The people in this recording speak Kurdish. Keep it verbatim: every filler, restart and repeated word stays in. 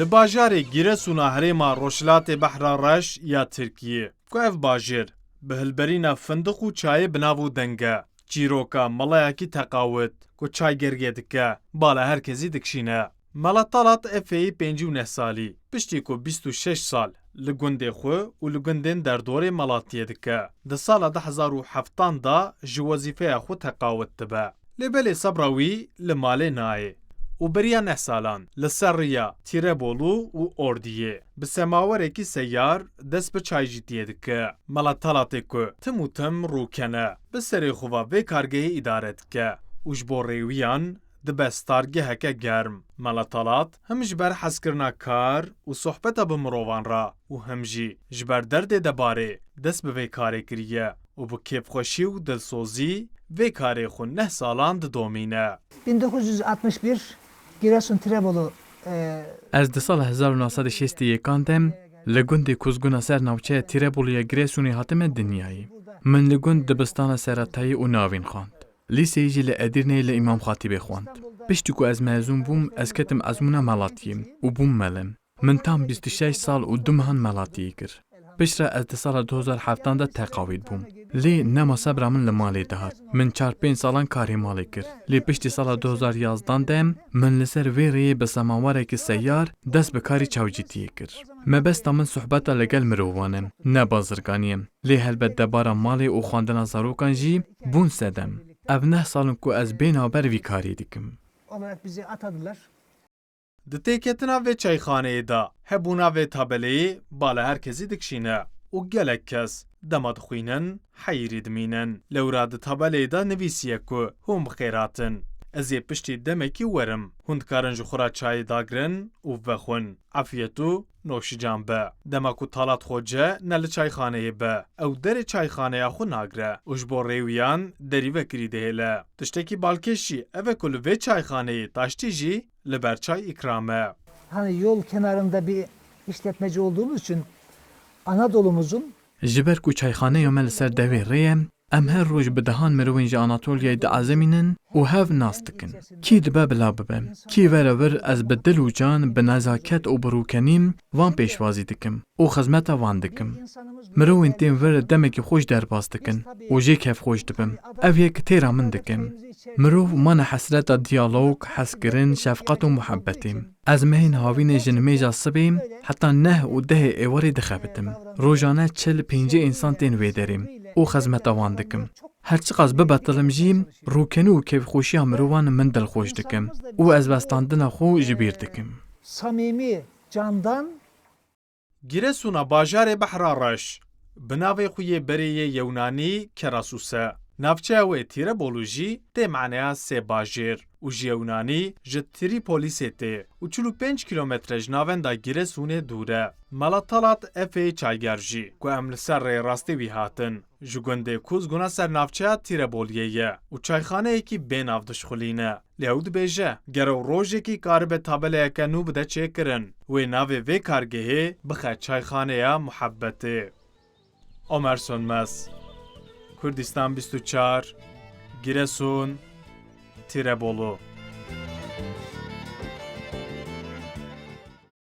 Di bajarê Giresun a herêma Rojhilatê Behra Reş ya Tirkiyê, ku ev bajêr bi hilberîna findiq û çayê bi nav û deng e, çîroka melayekî teqawit ku çay gergê dike, bala her kesî dikişîne. Mela Talat Efeyî pêncî û neh salî, piştî ku bîst û şeş sal li gundê xwe û li gundên derdorê melatiyê dike, di sala du hezar û heftan de ji wezîfeya xwe teqawit dibe. Lê belê sebra wî li malê nayê û beriya neh salan li ser riya Tîrebolû û Ordiyê bi semawerekî seyar dest bi çaycîtiyê dike. Mela Talatê ku tim û tim rûken e, bi serê xwe ve vê kargehê îdare dike û ji bo rêwiyan dibe stargeheke germ. Mela Talat him ji ber hezkirina kar û sohbeta bi mirovan re û him jî ji ber derdê debarê dest bi vê karê kiriye û bi kêfxweşî û dilsozî vê karê xwe neh salan didomîne. Bin dokuz yüz altmış bir Giresun Tirebolu, e, Ez di sala hezar û neh sed û şêst û yekan de li gundê Kuzguna ser navçeya Tîrebolû ya Giresunê hatime dinyayê. Min li gund dibistana seretayî û navîn xwend. Lîseyê jî li Edîrneyê li Îmam Xatîbê xwend. Piştî ku ez mezûn bûm, ez ketim ezmûna melatiyê û bûm mele. Min tam bîst û şeş sal û du mehan melatiyê kir. Piştre ez di sala du hezar heftan de teqawît bûm. Lê nema sebra min li malê dihat. Min çar pênc salan karê malê kir. Lê piştî sala du hezar yazdan de min li ser vê rêyê bi semawerekî seyar dest bi karî çawcîtiyê kir. Mebesta min sohbeta li gel mirovan e, ne bazirganî ye. Lê helbet debara malê û xwendina zarokan jî bûn sedem. Ev neh sal in ku ez bê navber vî karî dikim. Olarak bizi atadılar. Di têketina vê çayxaneyê de hebûna vê tabeleyê bala her kesî dikişîne û gelek kes dema dixwînin heyirî dimînin. Lewra di tabeleyê de nivîsiye ku hûn bi xêr hatin. Ez ê piştî demekî werim. Hûn dikarin ji xwe re çayê dagirin û vexwin. Efiyet û noşican be. Dema ku Talat Xoce ne li çayxaneyê be, ew derê çayxaneya xwe nagire û ji bo rêwiyan derî vekirî dihêle. Tiştekî balkêş jî ev e ku li vê çayxaneyê taştî jî li ber çay îkram e. Hani yol kenarında bir işletmeci olduğumuz için Anadolu'muzun Ji ber ku çayxaneya me li ser devê rê ye, em her roj bi dehan mirovên ji Anatoliyayê diazemînin û hev nas dikin. Kî dibe bila bibe, kî were vir, ez bi dil û can, bi nezaket û bi rûkenî van pêşwazî dikim û xizmeta van dikim. Mirovên tên vir demekî xweş derbas dikin û jê kêfxweş dibim. Ev yek têra min dikim. Mirov mane hesreta diyalog, hezkirin, şefqet û muhebbetê. Ez mehên havînê ji nimêja sibê heta neh û dehê êvarê dixebitim. Rojane çil pêncî însan tên vê derê û xizmeta wan dikim. Her çiqas bibetilim jî, rûkenî û kêfxweşiya mirovan min dilxweş dikim û ez westandina xwe ji bîr dikim. Samimi candan Giresûna bajarê Behra Reş, bi navê xwe yê berê yê Yewnanî Kerasûs e. Navçeya wê Tîrebolû jî tê maneya sê bajêr û ji Yewnanî ji Trîpolîsê tê û çil û pênc kîlometre ji navenda Giresûnê dûr e. Mela Talat Efê Çayger jî, ku em li ser rê rastê wî hatin, ji gundê Kuzguna ser navçeya Tîreboliyê ye û çayxaneyekî bênav dişxulîne. Lê ew dibêje, ger ew rojekî karibe tabeleyeke nû bide çêkirin, wê navê vê kargehê bixe Çayxaneya Muhebbetê. Omer Sönmez, Kurdistan bîst û çar, Giresun, Tîrebolu.